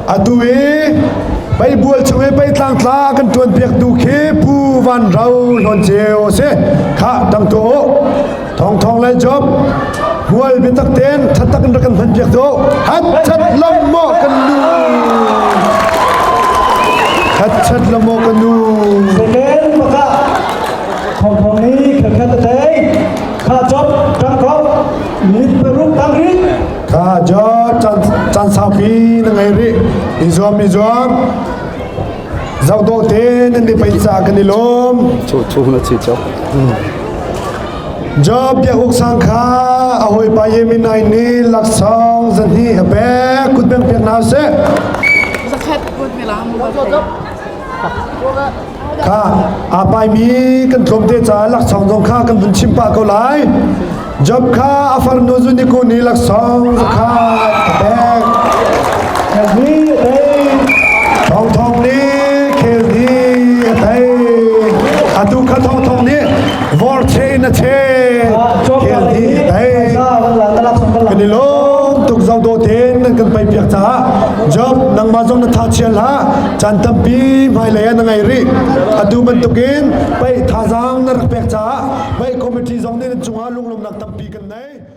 Atu i Peibual chung i pei tlangtla kan ṭuan piaktu khi Pu Van Ro Hlawn Ceu a si. Khah dang tu u. Thong thong le job hmual biatak ten thatak in rak kan hman piak tu. Hat chat lam maw kan nu. Hat chat lam maw kan nu. Second baka thong thong ni khat te kha job tang ko mit peruk tang ri Kha job chan chan saupi na ngei rih. I zuam i zuam. Zoh dawh te nan i peih ca kan i lawm. Chu chu na chi chok. Job Biak Uk Sang kha a hawipa Yeminai nih laksawng zahnih a pek kut beng piak hna seh. Zakhat kut milam Kha aa paimi kan tlawmte caah laksawng zong kha kan vun chim pah ko lai. Job kha a farnu Zuniku nih laksawng zakhat a pek. Thawng Thawng nih khel nih a tei. Atu kha Thawng Thawng nih vor che in a che. Khel nih a tei. Kan i lawm tuk zoh dawh tein nan kan pai piak caah Job nangmah zong na tha chia hlah. Caan tampi hmailei ah na ngei rih. Atu bantukin paih thazaang na rak pek caah paih committee zong nih nan cungah lunglawmhnak tampi kan nei.